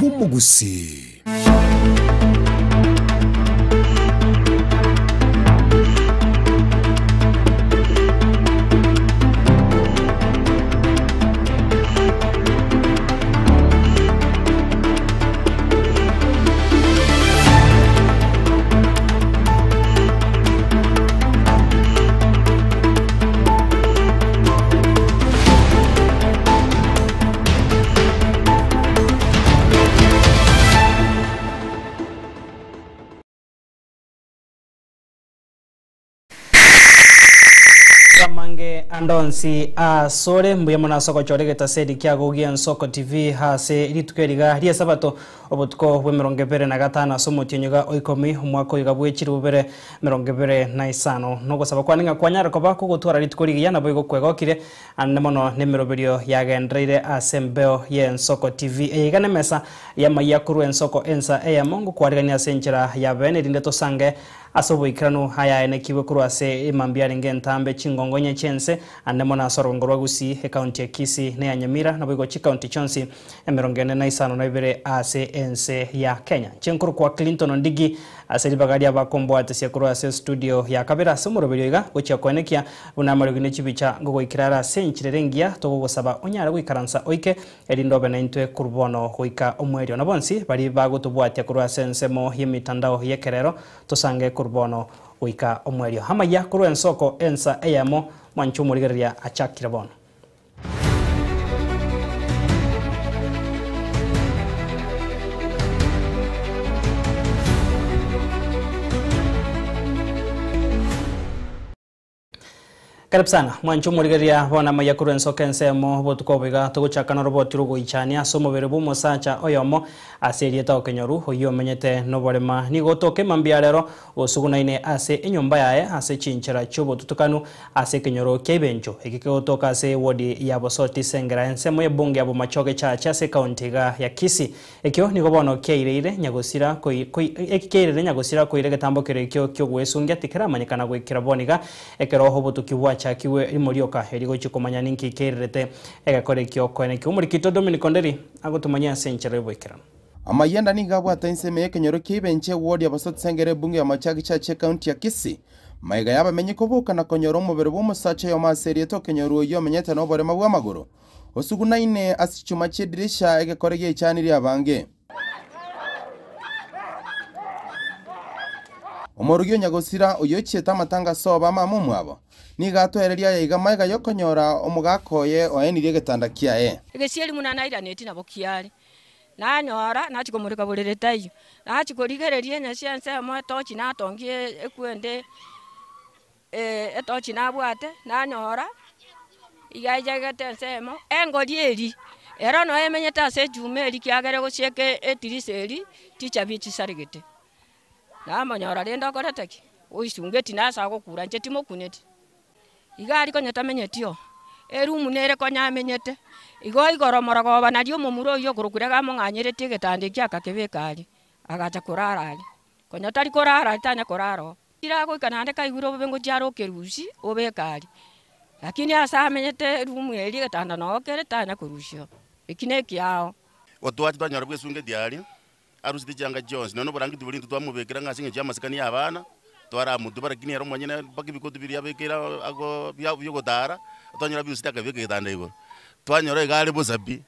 bw'omogusii. Amange ande onsi asore mbuya mono ase ogochora egetaseri kiago gia Ensoko TV ase rituko eriga ri'esabato obotuko bw'emerongo ebere na gatano ase omotienyi iga o ikomi omwaka oyo iga bwechire bobere emerongo ebere na isano. Nogosaba kwane ng'a kwanyare koba kogotwara rituko rigiya naboigo kwegokire ande mono nemeroberio yagendereire ase embeo y'Ensoko TV. Eye iga nemesa y'amayia korwa Ensoko ensa eyemo ngokwarigania ase enchera ya bene erinde tosange Ase oboikeranu ayaenekigwe korwa ase emambia arenge entambe chingongo inye chi'ense, ande mono ase orogongo rwa Gusii, ekaunti ya Kisii, na eya Nyamira, naboigo chikaunti chionsi emerongo ene na isano na ibere ase ense ya Kenya. Inche nkorokwa Clinton Ondigi ase ribaga ri'abakombwatesia korwa ase estudio ya kabere ase omoroberio iga gochia koenekia buna amariogi ne chibicha ngogoikera are ase enchera ere engiya togogosaba onyare goikaransa oike Erinde obe naintwe korwa bono goika omoerio. Na bonsi baria bagotobwatia korwa ase ensemo y'emetandao y'ekerero, tosange korwa bono goika omoerio. Amaya korwa ensoko ensa eyemo, mwanche omorigereria achakire bono. Karibu sana mwanche omorigereria bono amaiya korwa ensoko ensemo botuko obo iga togochaka noroboti rogoichania ase omobere bw'omosacha oyomo ase erieta okenyoru oyio omenyete noborema nigo otoka emambia rero osugunaine ase enyomba yaye ase chinchera chiobotutukanu ase ekenyoro kia Ibencho eke kegotoka ase ewodi ya Bosoti Sengera ensemo y'ebunge ya Bomachoge Church ase ekaunti iga ya Kisii Ekio nigo bono kiaireire nyagosira koi, koi, eki kiaireire nyagosira koira egetambo keria ekio ki'ogwesungia tikeramanyekana goikera bono iga, ekero obotuki bwachakigwe rimo rioka, erio gochia komanya ninki kiairerete egekora ekio koenekigwa. Omorikito Dominic Onderi agotomanyia ase enchera y'oboikeranu. Amayianda nigo abwate ensemo y'ekenyoro kia Ibenche eward ya Bosoti-Sengera ebunge ya Machaki Church ekaunti ya Kisii. Magega y'abamenyi koboka na konyora omobere bw'omosacha oyomo ase erieta okenyorwa oyio omenyete noborema bw'amagoro. Osugunaine ase chichuma chi'edirisha egekore giaichanirie abange. Omorugi o nyagosira oyochiete amatanga ase oba mama omwabo, nigo atoereria aya iga magega y'okonyora omogaka oye oenirie egetanda kiaye. Egesieri buna nairaneti nabo kiare, nanyora nachia komoreka borere taiyo, nachia korigereria enyasi ensemo etochi natongie ekwende etochi nabwate, nanyora, iga yachagete ensemo, engori eria, ero noyo emenyete ase echuma eria kiagera egosieka etirisa eria, chichabi chisaregete. Namonyora rende okorete ki? Oisungeti nase agokura inche timokuneti. Iga aria konya tamenyeti oo, erumu nere konya amenyete, igo igoro morogoba nario omomura oyio okorokwa rega among'anyeretie egetanda ekio akakebeka aria, agacha korara aria. Konya tari korara aria tanya korara oo. Tiragoika naende kaigure obobe ngochia are okerusia obeke aria, lakini ase amenyete erumu eria egetanda noo kere tanya korusia oo, eki nekiao. Igo twacha twanyora bwesungeti aria, arusete chianga chionsi, nonya oborangeti boria intwe twamobekera ng'a ase eng'encho y'amasikani y'abana, twaramotuba lakini ere omonyene mpaka ebikoti biria abekeire ago bia biogotara, twanyora abirusete akabibeka egetanda igoro. Twanyora iga are bosa pi.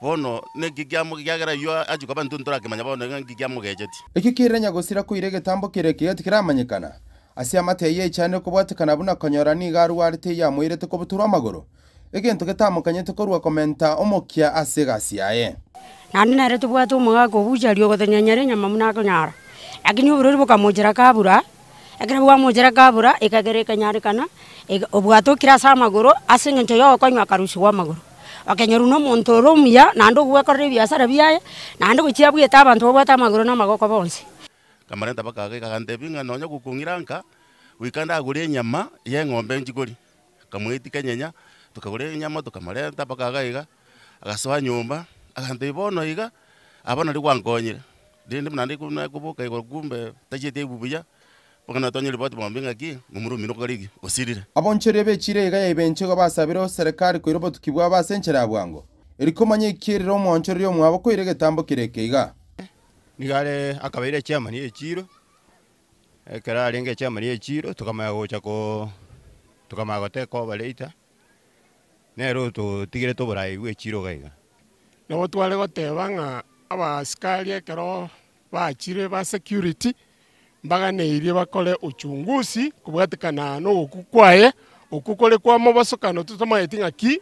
Bono neki kiagera ayio achia koba intwe ntorakemanya bono ng'a nki kiamogecheti. Ekio keire nyagosira koira egetambo keria ekiya tikeramanyekana. Ase amate ayio aichaanire kobwatekana buna konyora nigo arwarete eyio amoirete kobutorwa amagoro, egento getamokanyete korwa komenta omokia ase egasi yaye. Naende nere tobwate omogaka obucharia ogotonyenyera enyama buna akonyara, lakini oborwaire bokamochera kabura, ekero bwamochera kabura, ekagera ekanyarekana, ega obwatokire ase amagoro ase eng'encho ya ogokonywa akarusigwa amagoro. Okenyorwa na omonto ore omuya, naende ogwekorera ebiasara biaye, naende gochia abwete abanto babwate amagoro na amagoko bonsi. Nkamarenta bakaga agantebia ng'a nonya gokong'ira nka, goika ndagore enyama y'eng'ombe nchikori. Nkamoetia kenyenya, tokagora enyama tokamorenta mpaka iga iga, agasoa nyomba, agantebia bono iga, aba nario gwankonyire, rende buna naende koboka igoro kumbe tachieti aigwe buya, bono natonyire ripoti mwambie ng'aki, momura omino okore ki? Osirire. Abonchoria b'echiira iga ya Ibencho igo basabire serikali koira obotuki bwabo ase enchera ya bwango. Erio komanya ekierire omoonchoreria omwabo koira egetambo kere eke iga. Nigo are akabeire echairman ye echiro, ekero arenge echairman ye echiro tokamanya gocha ko tokamanya goteka over later, nere ototigerete oborai bwa echiro iga iga. Nabo tware goteba ng'a abaasikari ekero bachire ba security, mbaganeirie bakore uchunguzi kobwatekana nogokwa kwaye, okwo kore kwa mobosokano totamanyeti ng'aki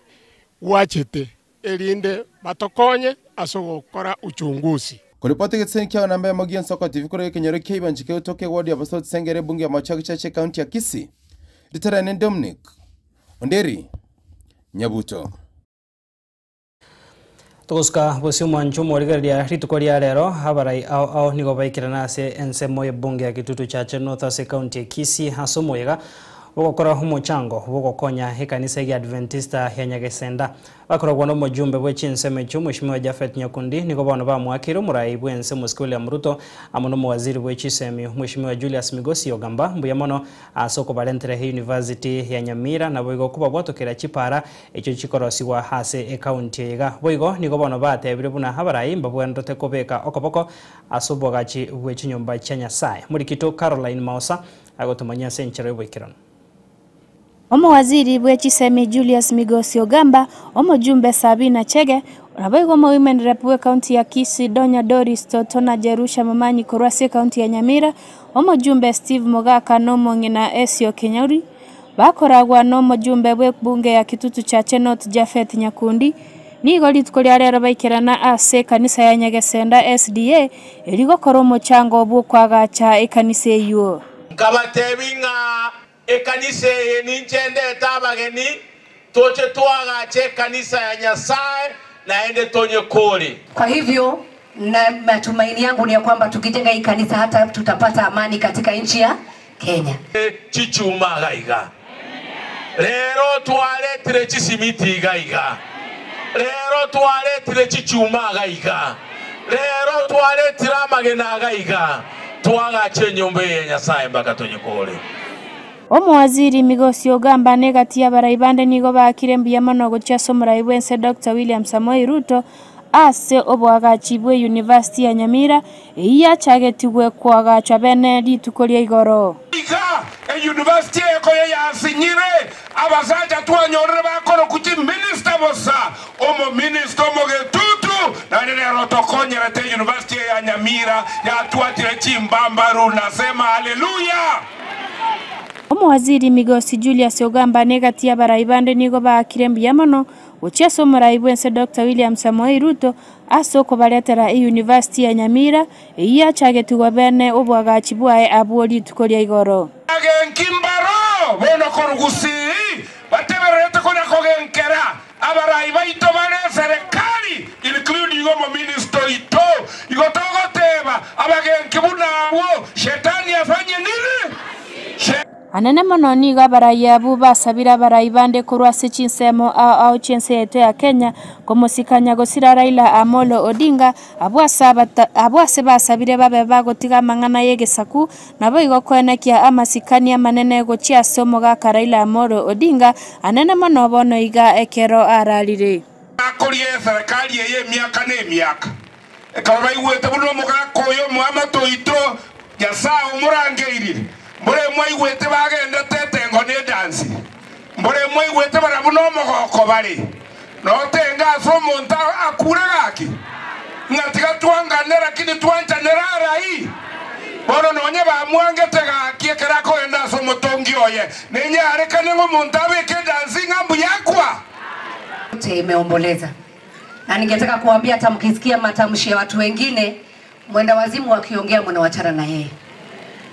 gwachete, erinde batokonye ase ogokora uchunguzi. Koripoti egetiseni kiao namba eyemo gi'ensoko TV korwa ekenyoro kia Ibanchi kegotoka eward ya Basauti Sengera ebunge ya Machakos Church ekaunti ya Kisii. Ritarane Dominic Onderi Nyabuto. Togosuka bosio omwancho omorigereria rituko ria rero, abarai ao ao nigo baikerana ase ensemo y'ebunge ya Kitutu Chache North ase ekaunti ya Kisii ase omoyega bw'ogokora omochango bw'ogokonya ekanisa y'Egiadventista ya Nyagesenda. Bakoragwa nomojumbe bwe chinsemo echio Mweshimiwa Japhet Nyakundi nigo bono bamoakeire omorai bwense Omosike William Ruto amo nomowaziri bwe chisemi Mweshimiwa Julius Migosi Ogamba mbuya mono ase okobarentera eyunivasiti ya Nyamira naboigo kobabwatokera chipara echio chikorosigwa ase ekaunti eye iga. Boigo nigo bono batebire buna abarai mbabwenerete kobeka okoboko ase oboagachi bwe chinyomba chia Nyasae. Morikito Caroline Maosa agotomanyia ase enchera y'oboikeranu. Omowaziri bwe chisemi Julius Migosi Ogamba, omojumbe Sabina Chege, naboigo omowomen rep bw'ecounty ya Kisii Donya Doris Toto na Jerusha Momanyi korwa ase ecounty ya Nyamira, omojumbe Steve Mogaka na omong'ina Esio Kinyori, Bakoragwa nomojumbe bw'ebunge ya Kitutu Chache North Japhet Nyakundi, nigo rituko ria rero baikerana ase ekanisa ya Nyagesenda SDA erio gokora omochango bw'okoagacha ekanisa eyio. Nkabateebia ng'a ekanisa eye ninche ndete abageni, toche toagache ekanisa ya Nyasae, naende tonyekoore. Kwa hivyo na matumaini yangu ni ya kwamba tukijenga hii kanisa hata tutapata amani katika nchi ya Kenya. Chichuma iga iga. Rero twaretire chisimiti iga iga. Rero twaretire chichuma iga iga. Rero twaretire amagena iga iga. Twagache enyomba eye ya Nyasae mpaka tonyekore. Omowaziri Migosi Ogamba negati y'abarai bande nigo baakire mbuya mono gochia ase omorai bw'ense Doctor William Samoei Ruto ase oboagachi bwe University ya Nyamira eyio yachagetigwe koagachwa bene rituko ria igoro. Iga eyunivasiti eye koyo yasinyire, abasacha twanyorire bakorokwa chiminista bosa, omominista omogetutu, naende nere otokonyerete eyunivasiti eye ya Nyamira yatwatire chimbambaru, nasema haleluya! Omowaziri Migosi Julius Ogamba negati y'abarai bande nigo baakire mbuya mono Gochia ase omorai bw'ense Doctor William Samoei Ruto ase okobaretera eyunivasiti ya Nyamira eyio yachagetigwe bene oboagachi bwaye abwo rituko ria igoro. Agenki mbaro bono korwa Gusii batebererete konya kogenkera abarai baito bare eserekari including omominister oito. Igo togoteba abagenki buna abwo shetani afanye nini? Anene mono nigo abarai abwo basabire abarai bande korwa ase chinsemo ao ao chi'ense yaito ya Kenya komosika nyagosira Raila Amolo Odinga abwo ase abwo ase basabire babe bagotiga amang'ana y'egesaku naboigo koenekia amasikani amanene gochia ase omogaka Raila Amolo Odinga anene mono bono iga ekero ararire. Bakoria eserekari eye emiaka na emiaka, Ekero baigwete buna omogaka oyo omoamate oito Nyasae omorangeirie, mbore mwaigwete bagendete etengo na edansi, mbore mwaigwete barabwo nomogoko bare notenga ase omonto akure gaki, ng'a tiga twangane lakini twanchanere arai. Bono nonye bamwangete gaki ekero akogenda ase omotongi oye, nenyarekane ng'a omonto abeke edansi ng'a mbuya akwa. Imeomboleza. Na ningetaka kuambia hata mkisikia matamshi ya watu wengine, mwenda wazimu akiongea mnawachana na yeye,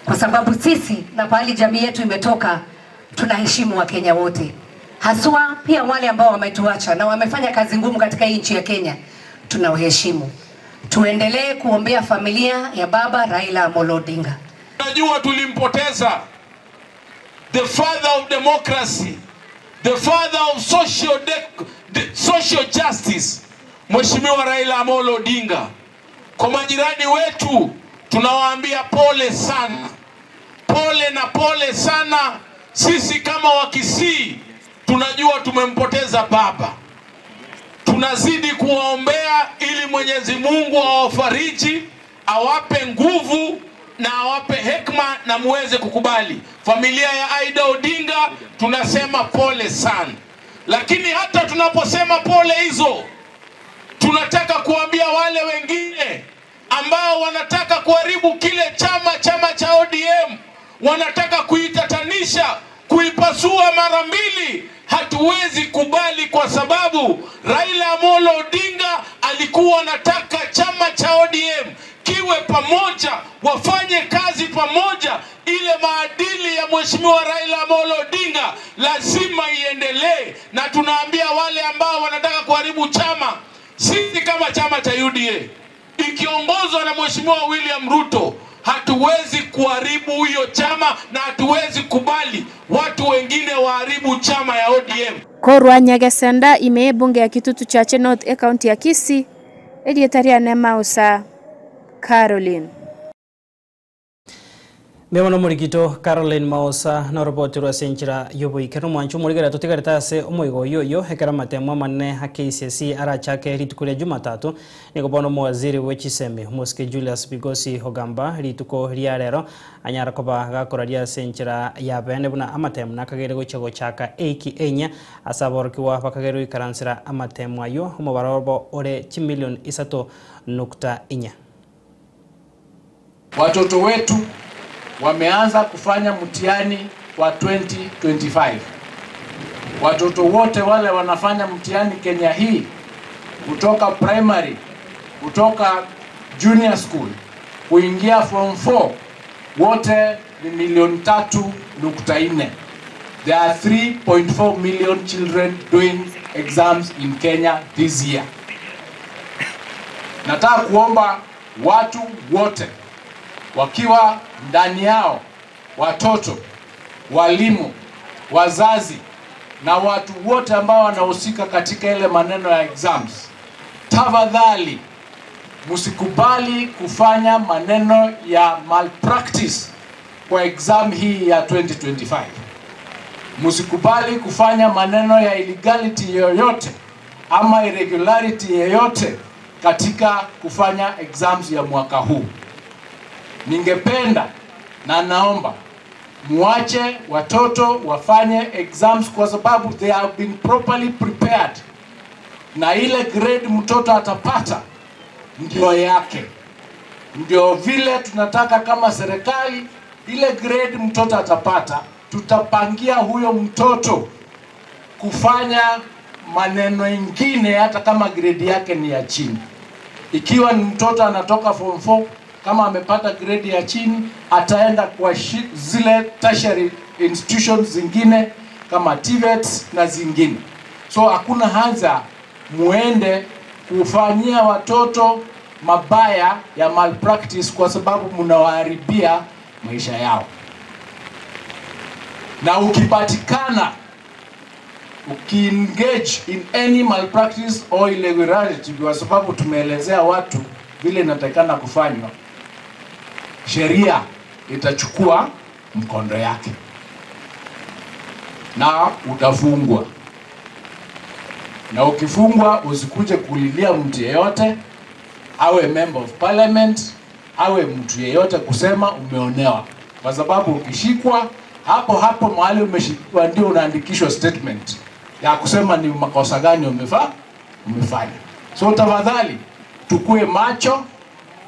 kwa sababu sisi na pahali jamii yetu imetoka tunaheshimu Wakenya wote, haswa pia wale ambao wametuacha na wamefanya kazi ngumu katika hii nchi ya Kenya, tunawaheshimu. Tuendelee kuombea familia ya baba Raila Amolo Odinga. Najua tulimpoteza the father of democracy, the father of social, de de social justice, Mheshimiwa Raila Amolo Odinga. Kwa majirani wetu tunawaambia pole sana, pole na pole sana. Sisi kama Wakisii tunajua tumempoteza baba. Tunazidi kuwaombea ili Mwenyezi Mungu awafariji, awape nguvu na awape hekma na muweze kukubali. Familia ya Aida Odinga tunasema pole sana, lakini hata tunaposema pole hizo, tunataka kuambia wale wengine ambao wanataka kuharibu kile chama, chama cha ODM, wanataka kuitatanisha, kuipasua mara mbili. Hatuwezi kubali, kwa sababu Raila Amolo Odinga alikuwa anataka chama cha ODM kiwe pamoja, wafanye kazi pamoja. Ile maadili ya Mheshimiwa Raila Amolo Odinga lazima iendelee, na tunaambia wale ambao wanataka kuharibu chama, sisi kama chama cha UDA ikiongozwa na Mheshimiwa William Ruto hatuwezi kuharibu hiyo chama na hatuwezi kubali watu wengine waharibu chama ya ODM. Korwa Nyagesenda ime ebunge ya Kitutu Chache North ekaunti ya Kisii erieta riane Mausa Caroline. Mbemono morikito Caroline Maosa noroboti rwa senchira yoboikero mwancho morigera totigarete ase omoigo oyo oyo ekero amatemo amanene a KCSE arachake rituko ria Jumatatu nigo bono omowaziri bwa chisemi Omosike Julius Migosi Ogamba rituko ria rero anyara koba gakora ria senchira ya bene buna amatemo nakagere gocha gochaka eiki enya ase aborokiwa bakagere goikaransera amatemo ayo omobaro ore chimilion 3.4. Watoto wetu wameanza kufanya mtihani wa 2025. Watoto wote wale wanafanya mtihani Kenya hii, kutoka primary, kutoka junior school kuingia form 4, wote ni milioni 3.4. There are 3.4 million children doing exams in Kenya this year. Nataka kuomba watu wote wakiwa ndani yao, watoto, walimu, wazazi na watu wote ambao wanahusika katika ile maneno ya exams, tafadhali msikubali kufanya maneno ya malpractice kwa exam hii ya 2025. Msikubali kufanya maneno ya illegality yoyote ama irregularity yoyote katika kufanya exams ya mwaka huu. Ningependa na naomba muache watoto wafanye exams kwa sababu they have been properly prepared, na ile grade mtoto atapata ndio yake. Ndio vile tunataka kama serikali, ile grade mtoto atapata, tutapangia huyo mtoto kufanya maneno ingine hata kama grade yake ni ya chini. Ikiwa ni mtoto anatoka form 4, kama amepata grade ya chini, ataenda kwa zile tertiary institutions zingine kama TVET na zingine. So hakuna haja muende kufanyia watoto mabaya ya malpractice kwa sababu mnawaharibia maisha yao. Na ukipatikana ukiengage in any malpractice or irregularity, kwa sababu tumeelezea watu vile inatakikana kufanywa, sheria itachukua mkondo yake na utafungwa. Na ukifungwa usikuje kulilia mtu yeyote, awe member of parliament, awe mtu yeyote kusema umeonewa, kwa sababu ukishikwa hapo hapo mahali umeshikwa ndio unaandikishwa statement ya kusema ni makosa gani umefanya. So tafadhali tukue macho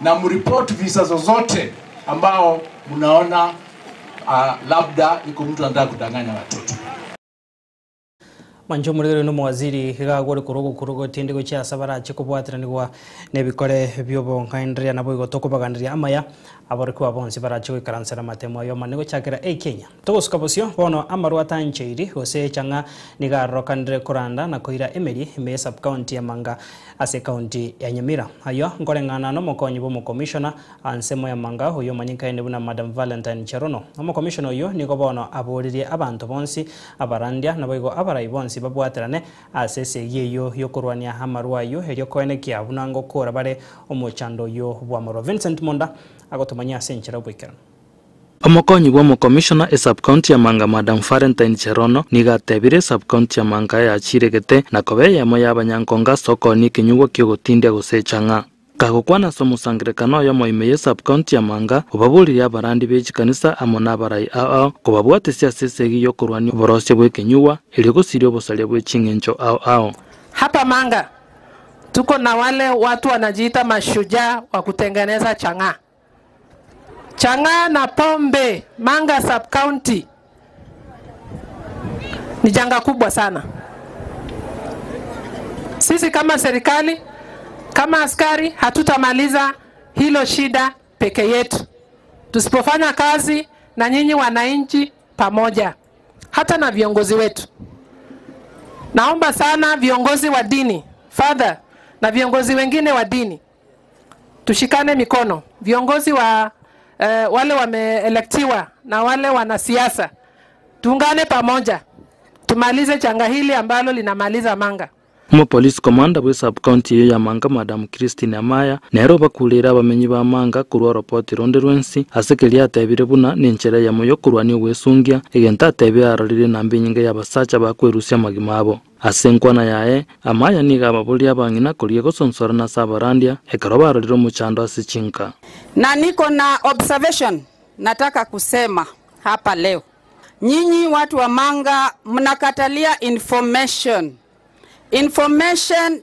na mripoti visa zozote ambao mnaona labda iko mtu anataka kudanganya watoto. Manjo murigero no mwaziri gagore kurugo kurugo tindi gocha sabara chikobwatiranigwa nebikore byobonkaindria nabo igotoko bagandiria amaya aborokwa bonsi barache goikaransera matemo ayo mane gochakera e Kenya togosuka bosio bono amarwa tancheiri gose changa nigarorokandire koranda na koira emeri ime sub county ya Manga ase county ya Nyamira ayo nkoreng'ana no mokonyi bo commissioner ansemo ya Manga oyo manyikaine buna Madam Valentine Cherono omo commissioner oyo nigo bono aboririe abantu bonsi abarandia nabo igo abarai bonsi babwaterane ase esegi eyo yokorwania amarwa ayo erio koenekia buna ngokora bare omochando oyo bwa Moro Vincent Monda agotumanya ase enchera oboikeranu. Omokonyi bwa omokomishona esubcounty ya Manga Madam Valentine Cherono nigo atebire esubcounty ya Manga yachiregete na koba eyemo ya abanyankonge ase okoonia ekenyugwa kiogotindia gose echang'a. Kagokwana ase omosangererekano oyomo ime ye subcounty ya Manga, obaboririe abarandi be chikanisa amo nabarai ao ao kobabwatesia ase esegi yokorwania oborosia bw'ekenyugwa erio gosiria obosaria bwe ching'encho ao ao. Hapa Manga tuko na wale watu wanajiita mashujaa wa kutengeneza chang'aa. Chang'aa na pombe Manga sub county ni janga kubwa sana. Sisi kama serikali, kama askari hatutamaliza hilo shida peke yetu tusipofanya kazi na nyinyi wananchi pamoja, hata na viongozi wetu. Naomba sana viongozi wa dini, father na viongozi wengine wa dini, tushikane mikono. Viongozi wa wale wameelektiwa na wale wanasiasa, tuungane pamoja, tumalize janga hili ambalo linamaliza Manga. Omopolisi commander bwe subcounty eyo ya Manga Madam Christine Amaya nere obakurire abamenyi ba Manga korwa oropoti ronde rwensi ase keria atebire buna nenchera eyemo yokorwania ogwesungia egento atebire arorire enamba enyinge ya abasacha bakwerusia amagima abo. Ase enkwana yaye, Amaya nigo ababoria abang'ina koria gosonsorana ase abarandia ekero barorire omochando ase chinka. Na niko na observation nataka kusema hapa leo. Nyinyi watu wa Manga mnakatalia information. Information,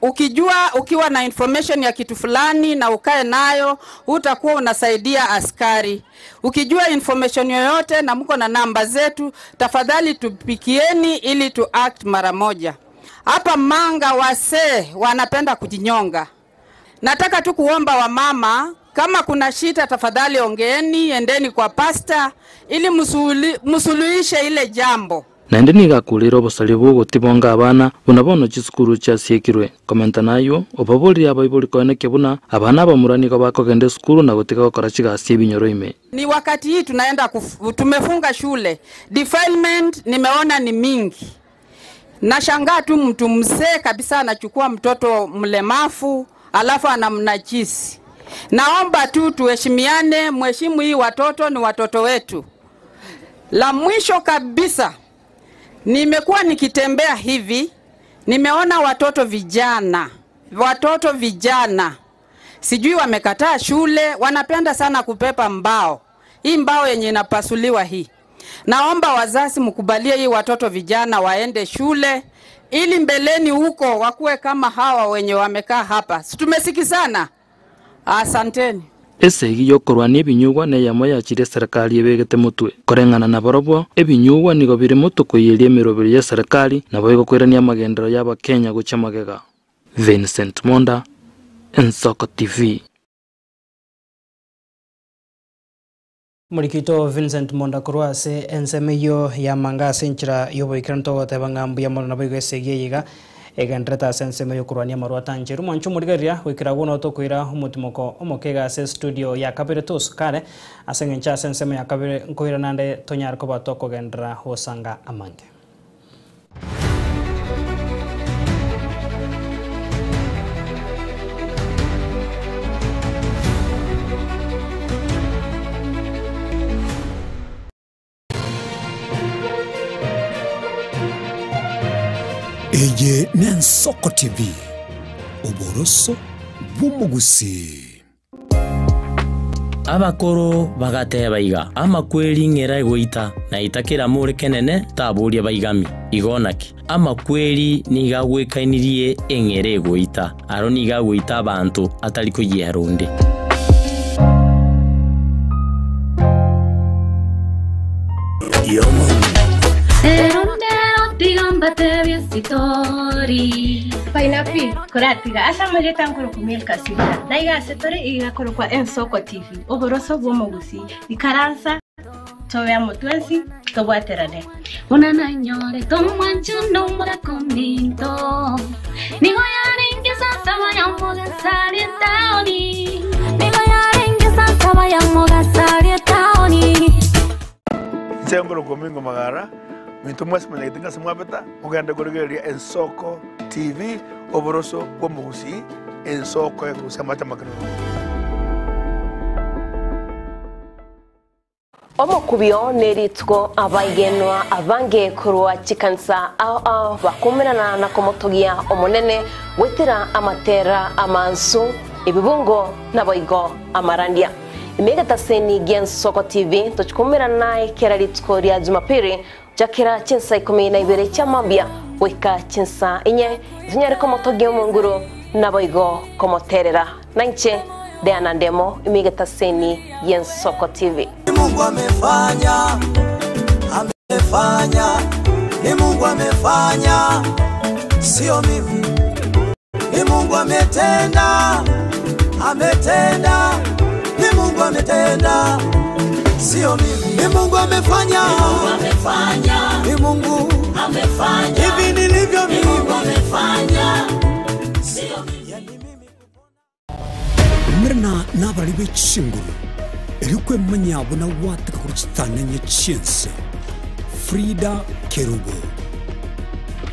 ukijua ukiwa na information ya kitu fulani na ukae nayo, utakuwa unasaidia askari. Ukijua information yoyote na mko na namba zetu, tafadhali tupikieni ili tu act mara moja. Hapa Manga wasee wanapenda kujinyonga. Nataka tu kuomba wamama, kama kuna shida tafadhali ongeeni, endeni kwa pasta ili musuluhishe ile jambo. Naende nigo akurire obosaria bwa ogotibonga abana buna bono chisukuru chiasiekirwe. Komenta naywo, obaborire abaibori koenekia buna abana abamura nigo bakogenda esukuru na gotiga gokora chigasi ebinyoro ime. Ni wakati hii tunaenda tumefunga shule. Defilement nimeona ni mingi. Nashangaa tu mtu mzee kabisa anachukua mtoto mlemavu alafu anamnajisi. Naomba tu tuheshimiane, mheshimu hii watoto ni watoto wetu. La mwisho kabisa, nimekuwa nikitembea hivi, nimeona watoto vijana, watoto vijana. Sijui wamekataa shule, wanapenda sana kupepa mbao. Hii mbao yenye inapasuliwa hii. Naomba wazazi mkubalie hii watoto vijana waende shule ili mbeleni huko wakuwe kama hawa wenye wamekaa hapa. Si tumesikizana? Asanteni. Esegi yokorwania ebinyugwa neyemo yachire serikali ebegete motwe. Koreng'ana na barobwo, ebinyugwa nigo bire moto koiyeria emeroberi ya serikali nabo egokwerania amagendero ya abakenya gochia magega. Vincent Monda, Ensoko TV. Morikito Vincent Monda korwa ase ensemo eywo ya Manga ase enchera ya oboikeranu togoteba ng'a mbuya mono nabo igo esegi eye iga egenderete ase ensemo ya okorwania amarwa atancheru. Mwanche omorigereria goikera abwo noo tokoira omotimoko omoke iga ase estudio ya kabere tosukare ase eng'encho ase ensemo ya kabere nkoira naende tonyare koba tokogenderera gosanga amange. Eye n'Ensoko TV, oboroso bw'omogusii. Abakoro bagateba iga, Amakweri ng'era egoita, na ita kera more kenene taboria baigami. Igo naki? Amakweri nigo agwekainirie eng'era egoita, aro nigo agoita abanto atari koyiera onde. Painapi, koratiga ase amarieta nkorokwa Milka Sibira, na iga ase tore iga korokwa Ensoko TV, oboroso bw'omogusii, ikaransa tobe amo twensi tobwaterane. Buna nanyorete omwancho nomorako ominto, nigo yarenge saa saba ya mogasaria etaoni. Nigo yarenge saa saba ya mogasaria etaoni. Inche nkorokwa Omingo Magara, minto mwensi monyagete ng'ase mwabeta, mogende korigereria Ensoko TV, oboroso bw'omogusii, ensoko ekorusia amache amakenunu. Omokubio nerituko abaigenwa abange korwa chikanisa ao ao bakomerana na komotogia Omonene goetera amatera amansu, ebibungo naboigo amarandia. Ime egetaseni gi'Ensoko TV tochikomerana naye kera rituko ria Jumapili gochakera chinsa ikomi na ibere chia mambia goika chinsa inye, tonyare komotogia Omonguru naboigo komoterera. Nainche Diana Ndemo ime egetaseni gi'Ensoko TV. Ni Mungu amefanya, amefanya, ni Mungu amefanya, sio mimi. Ni Mungu ametenda, ametenda, ni Mungu ametenda, sio mimi. Ni Mungu amefanya, Ni Mungu amefanya, ni Mungu amefanya, hivi nilivyo Ni mimi. Mungu amefanya, sio mimi. Umerana nabari be chinguru erio kwemanya buna gwateka korwa chitanenye chi'ense. Frida Kerubo,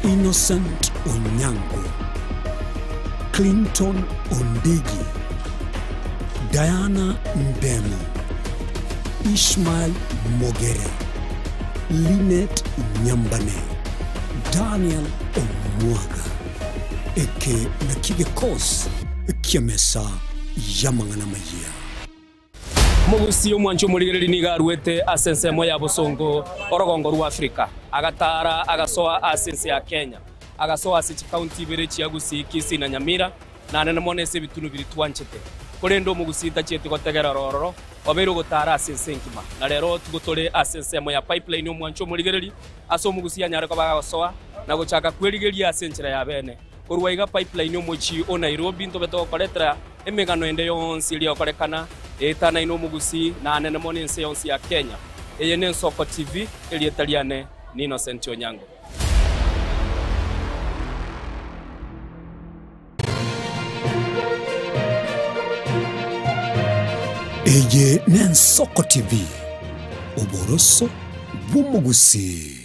Innocent Onyango, Clinton Ondigi, Diana Ndemo, Ishmael Mogere, Linet Nyambane, Daniel Omwaga. Eke naki gekosi ki'emesa y'amang'ana amayia. Omogusii omwanche omorigereria nigo aruete ase ensemo ya bosongo orogongo rwa Afrika, agatara agasoa ase ense ya Kenya, agasoa ase chikaunti ibere chia Gusii, Kisii na Nyamira, naende mono ase ebitunu biria twanchete. Korende omogusii tachieti gotegerera ororo, obeire ogotara ase ense engima. Na rero tigo tore ase ensemo ya Pipeline omwanche omorigereria, ase omogusii anyare koba agosoa na gochaka kwerigeria ase enchera ya bene. Korwa iga Pipeline omochie o Nairobi ntobe togokoretera emegano ende yonsi eria egokorekana eetanaine omogusii na anene mono ense yonsi ya Kenya. Eye n'Ensoko TV, erieta riane ni Innocent Onyango. Eye n'Ensoko TV, oboroso bw'omogusii.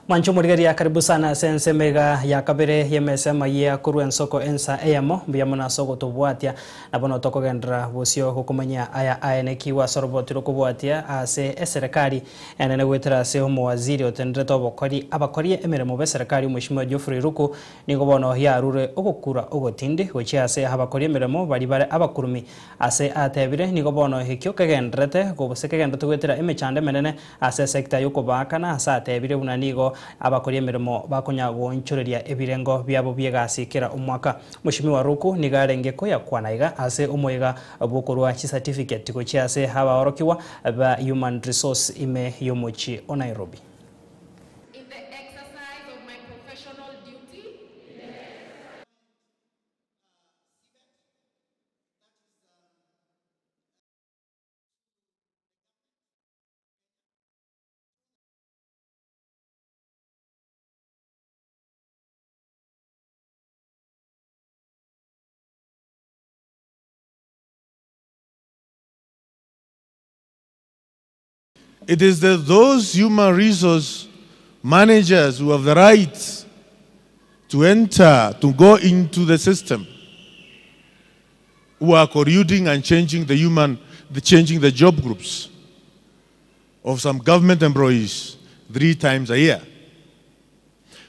Mwanche omorigereria karibu sana ase ensemo iga ya kabere y'emesa amayia korwa ensoko ensa eyemo mbuya mono ase ogotobwatia na bono tokogenderera bosio gokomanyia aya aenekigwe ase oroboti rokobwatia ase eserekari enene goetera ase omowaziri otenderete obokori abakori emeremo b'eserekari omweshimiwa Geoffrey Ruku nigo bono yarure ogokura ogotindi gochia ase abakori emeremo baria bare abakurumi ase atebire nigo bono ekio kegenderete gose kegenderete goetera emechando emenene ase esecta y'okobaakana ase atebire buna nigo abakori emeremo bakonya goonchoreria ebirengo biabo bi'egasi kera omwaka. Mweshimiwa Ruku nigo arenge koyakwana iga ase omoiga bw'okorua chicertificate gochia ase abaorokigwa ba Human Resource ime y'omochie o Nairobi. In the exercise of my professional duty. It is those human resource managers who have the right to enter, to go into the system, who are colluding and changing the human, the changing the job groups of some government employees 3 times a year.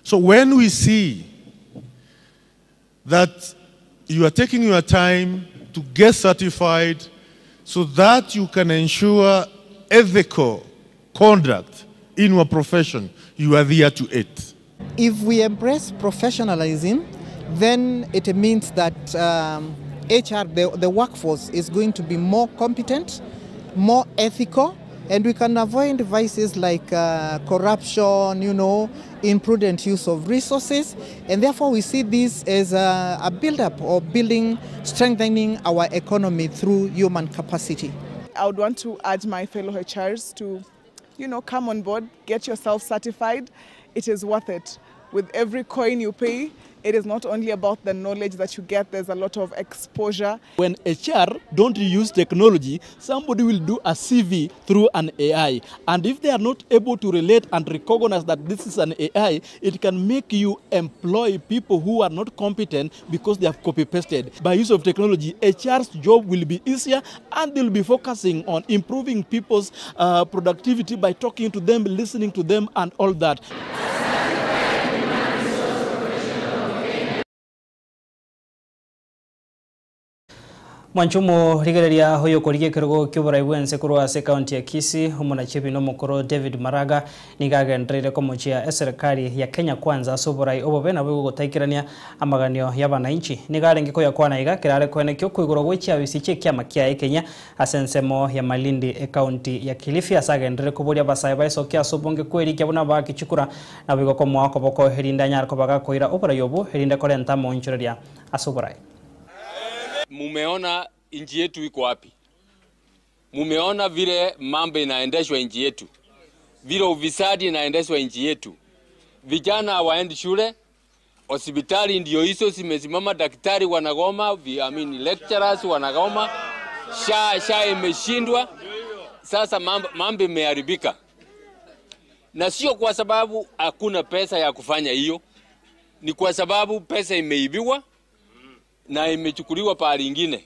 So when we see that you are taking your time to get certified so that you can ensure ethical conduct in your profession, you are there to it. If we embrace professionalism, then it means that HR, the workforce, is going to be more competent, more ethical, and we can avoid vices like corruption, imprudent use of resources, and therefore we see this as a build-up or building, strengthening our economy through human capacity. I would want to urge my fellow HRs to come on board, get yourself certified. It is worth it. With every coin you pay, it is not only about the knowledge that you get, there's a lot of exposure. When HR don't use technology, somebody will do a CV through an AI. And if they are not able to relate and recognize that this is an AI, it can make you employ people who are not competent because they have copy-pasted. By use of technology, HR's job will be easier and they'll be focusing on improving people's productivity by talking to them, listening to them, and all that. Mwanchumo rigereria hoyo korigie kerogo kioborai bwense korwa ase county ya Kisii omonachibi nomokoro David Maraga nigo agendereire komochia eserikali ya Kenya Kwanza ase oborai obobe nabo gotaikerania amaganio ya bananchi. Nigo arenge koyakwana iga kerare koenekio koigoro gwechiabisi chie kiama kiaye Kenya ase ensemo ya Malindi ecounty ya Kilifi ase agendereire koboria abasae baisokia ase obonge kwerikia buna bakichukura nabo igo komoa koboko erinde anyare kobaga koira oborai obo erinde korenta amaonchoreria ase oborai. Mumeona nchi yetu iko wapi? Mumeona vile mambo inaendeshwa nchi yetu, vile ufisadi inaendeshwa nchi yetu. Vijana hawaendi shule, hospitali ndio hizo zimesimama, daktari wanagoma, I mean lecturers wanagoma, SHA imeshindwa. Sasa mambo imeharibika, na sio kwa sababu hakuna pesa ya kufanya hiyo, ni kwa sababu pesa imeibiwa na imechukuliwa pahali ingine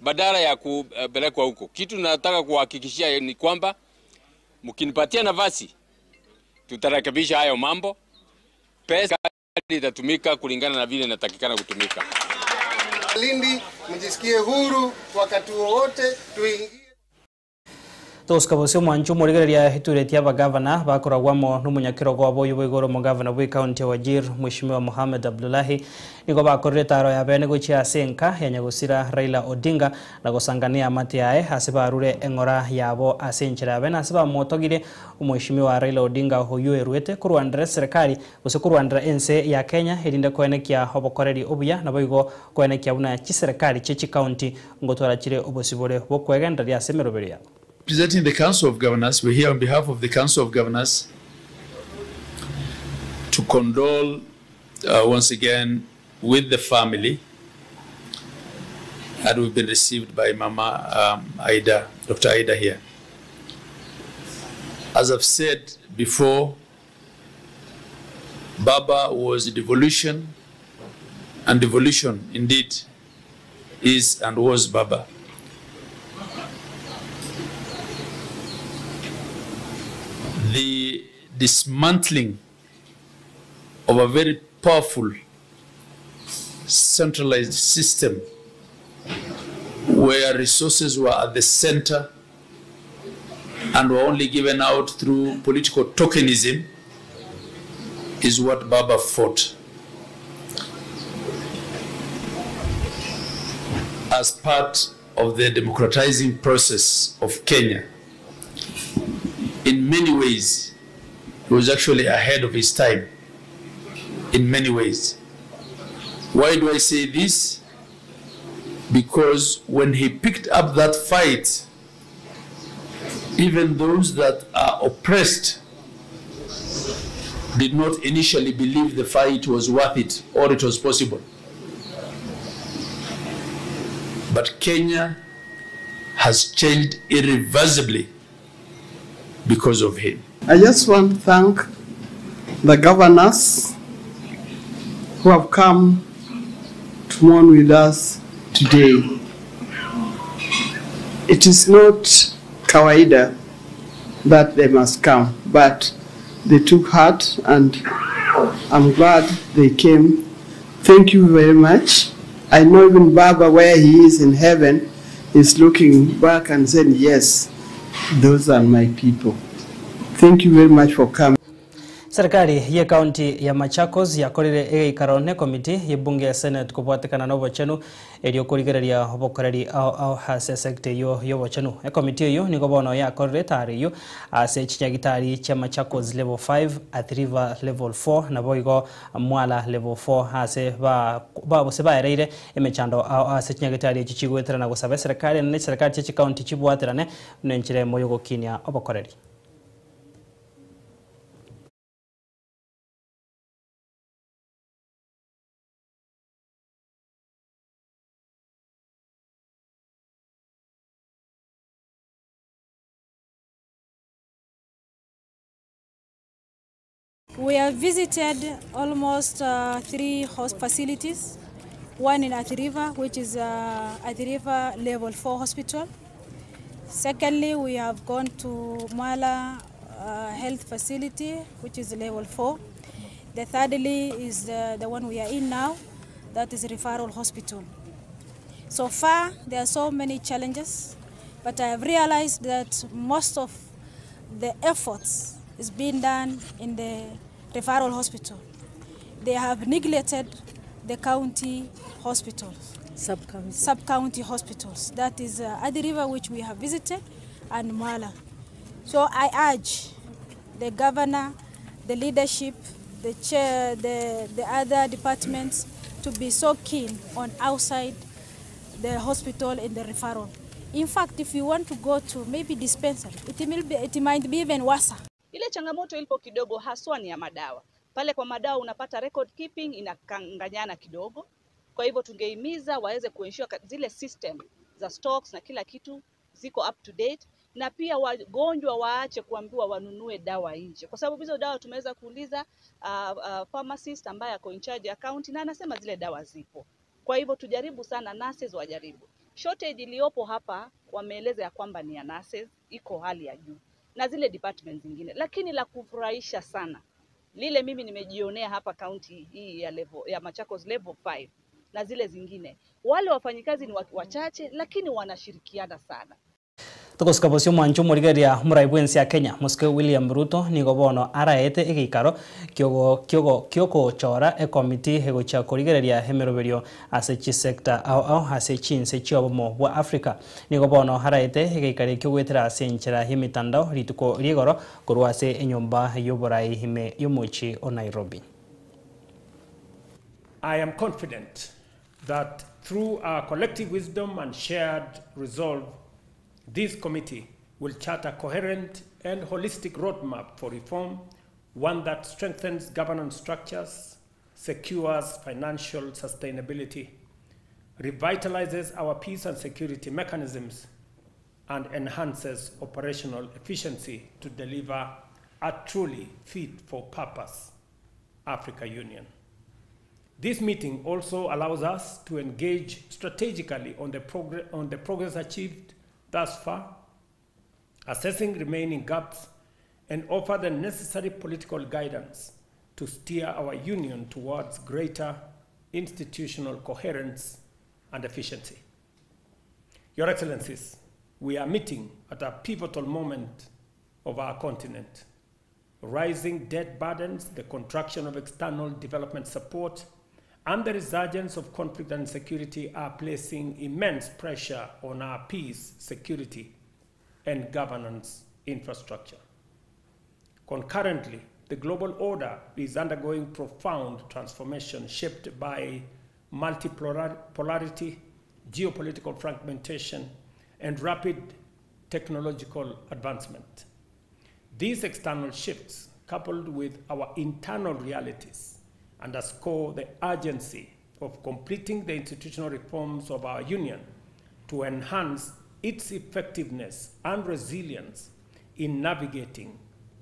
badala ya kupelekwa huko. Kitu nataka kuhakikishia ni kwamba mkinipatia nafasi tutarekebisha hayo mambo. Pesa itatumika kulingana na vile inatakikana kutumika. Lindi, mjisikie huru wakati wowote tuingie. Toskabosi omwanchu morigereria hituretie abagavana bakoragwamo n'omunyakirogo wabo oyo bwa omogavana bwa ekaunti ya Wajir Mheshimiwa Mohamed Abdullahi nigo bakorire taro ya bene gochia ase enka ya nyagosira Raila Odinga na gosangania amate yaye ase barure eng'ora yabo ase enchera ya bene ase bamotogire Mheshimiwa Raila Odinga oyo erwete korwandera serikali gose korwandera ense ya Kenya erinde koenekia obokoreri obuya nabo igo koenekia buna chiserikali chie chikaunti ngotwara chire obosibore bokwegendereria ase emeroberi yabo. Presenting the Council of Governors, we're here on behalf of the Council of Governors to condole once again with the family, and we've been received by Mama Ida, Dr. Ida here. As I've said before, Baba was devolution, and devolution indeed is and was Baba. The dismantling of a very powerful centralized system where resources were at the center and were only given out through political tokenism is what Baba fought. As part of the democratizing process of Kenya, in many ways, he was actually ahead of his time, in many ways. Why do I say this? Because when he picked up that fight, even those that are oppressed did not initially believe the fight was worth it or it was possible. But Kenya has changed irreversibly because of him. I just want to thank the governors who have come to mourn with us today. It is not kawaida that they must come, but they took heart and I'm glad they came. Thank you very much. I know even Baba, where he is in heaven, is looking back and saying, yes, those are my people. Thank you very much for coming. Serikali ya kaunti ya Machakos yakorire egeikaro ne komiti ya bunge ya Senate kubwatikana na obochenu erio korigereria obokoreri ao ase sector yo yobochenu. Ekomiti eyo nigo bono yakorire tari yo ase chinyagitari chia Machakos level 5, Athi River level 4 nabo igo Mwala level 4 ase ba bose baereire emechando ao ase chinyagitari echi chigweterana gosaba serikali ne serikali chia kaunti chibwaterane nenchire moyo gokinia obokoreri. We have visited almost 3 host facilities, one in Athi River, which is Athi River Level 4 Hospital. Secondly, we have gone to Mwala Health Facility, which is level 4. The thirdly is the, the one we are in now, that is Referral Hospital. So far, there are so many challenges, but I have realized that most of the efforts is being done in the referral hospital. They have neglected the county hospitals. Sub-county. Sub-county hospitals. That is Athi River, which we have visited, and Mwala. So I urge the governor, the leadership, the chair, the, the other departments to be so keen on outside the hospital in the referral. In fact, if you want to go to maybe dispensary, it, will be, it might be even worse. Ile changamoto ilipo kidogo haswa ni ya madawa. Pale kwa madawa unapata record keeping inakanganyana kidogo. Kwa hivyo tungehimiza waweze kuensure zile system za stocks na kila kitu ziko up to date, na pia wagonjwa waache kuambiwa wanunue dawa nje, kwa sababu hizo dawa tumeweza kuuliza pharmacist ambaye ako in charge ya county na anasema zile dawa zipo. Kwa hivyo tujaribu sana, nurses wajaribu. Shortage iliyopo hapa wameeleza ya kwamba ni ya nurses, iko hali ya juu na zile department zingine, lakini la kufurahisha sana lile mimi nimejionea hapa county hii ya level, ya Machakos level 5 na zile zingine, wale wafanyikazi ni wachache, lakini wanashirikiana sana. Togosika bosio mwancho omorigereria omorai bwa ense ya Kenya Mosike William Ruto nigo bono araete egeikaro kiogo kiogo kiogochora ekomiti egochia korigereria emeroberio ase chisector ao ao ase chinse chiobomo bwa Africa. Nigo bono araete egeikaro ekio goetera ase enchera ya emitandao rituko rigoro korwa ase enyomba y'oborai ime y'omochi o Nairobi. I am confident that through our collective wisdom and shared resolve, this committee will chart a coherent and holistic roadmap for reform, one that strengthens governance structures, secures financial sustainability, revitalizes our peace and security mechanisms, and enhances operational efficiency to deliver a truly fit for purpose Africa Union. This meeting also allows us to engage strategically on the, on the progress achieved thus far, assessing remaining gaps, and offer the necessary political guidance to steer our union towards greater institutional coherence and efficiency. Your Excellencies, we are meeting at a pivotal moment of our continent. Rising debt burdens, the contraction of external development support, and the resurgence of conflict and insecurity are placing immense pressure on our peace, security, and governance infrastructure. Concurrently, the global order is undergoing profound transformation shaped by multipolarity, geopolitical fragmentation, and rapid technological advancement. These external shifts, coupled with our internal realities, underscore the urgency of completing the institutional reforms of our union to enhance its effectiveness and resilience in navigating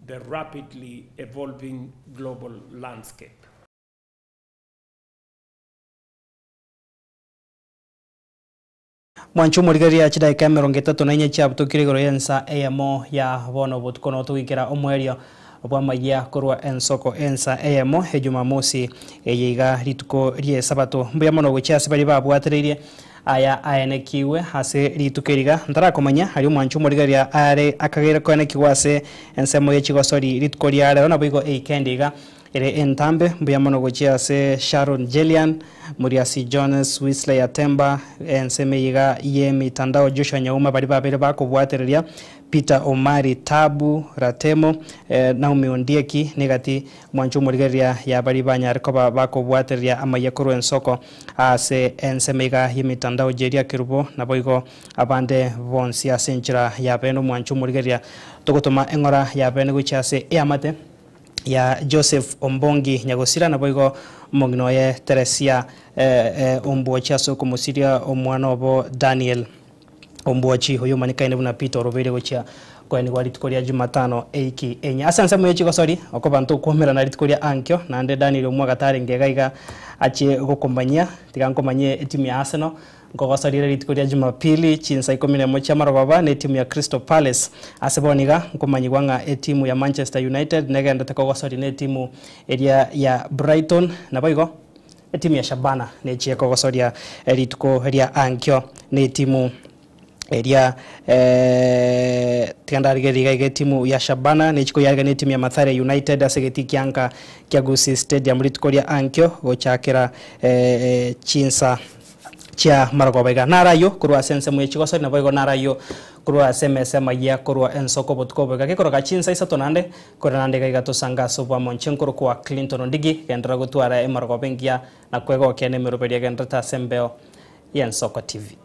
the rapidly evolving global landscape. Mwancho omorigereria chidaika emerongo etato na inye chiabutokire igoro ya ensa eyemo ya bono obotuko notogikera omwerio bwamaiya korwa ensoko ensa eyemo ejumamosi eye iga rituko ria esabato. Mbuya mono gochia ase baria babwatereirie aya aenekiwe ase rituko eriga ntarakomanya aria omwancho omorigereria are akagere koenekiwa ase ensemo ya chigosori rituko ria rero nabo igo eikendi iga ere entambe. Mbuya mono gochia ase Sharon Jelian, Muriasi Jones, Wesley Atemba, enseme iga ye mitandao Joshua Nyauma bari babere bakobwatereria Peter Omari Tabu Ratemo, Naomi Ondieki negati mwancho omorigereria ya bari banyare koba bakobwatereria amaiya korwa ensoko ase enseme iga ye mitandao Jeria Kerubo nabo igo abande bonsi ase enchera ya bene omwancho omorigereria togotoma eng'ora ya bene gochia ase eamate ya Joseph Ombongi Nyagosira nabo igo omong'ina Teresia Ombochi ase okomosiria omwana obo Daniel Ombochi oyo omanekaine buna Peter orobeire gochia Koenigwa rituko ria Jumatano eiki enye. Ase ensemo ye chigosori, okoba ntokwomerana rituko ria ankio, naende Daniel Omwaga tarenge iga iga achie gokomanyia, tiga nkomanyie etimu ya Arsenal, nkogosorire rituko ria Jumapili chinsa ikomi na emo chi'amarogoba na etimu ya Crystal Palace. Ase bono iga, nkomanyigwa ng'a etimu ya Manchester United negenderete kogosoria na etimu eria ya Brighton, naboigo etimu ya Shabana nechie kogosoria rituko ria ankio na etimu Eria tiga ndarigererie iga iga etimu ya Shabana nechi koyarigania etimu ya Mathare United ase egetii kia nka kia Gusii Stadium rituko ria ankio gochakera chinsa chia marogoba iga. Naro ayio korwa ase ensemo ye chigosori naboigo naro ayio korwa ase emesa emayia korwa ensoko obotuko obo iga gekoroka chinsa isato naende korende naende iga iga tosange ase obwamo inche nkorokwa Clinton Ondigi genderera gotwara emarogoba engiya na kwegokia nemeroberio egendererete ase embeo y'Ensoko TV.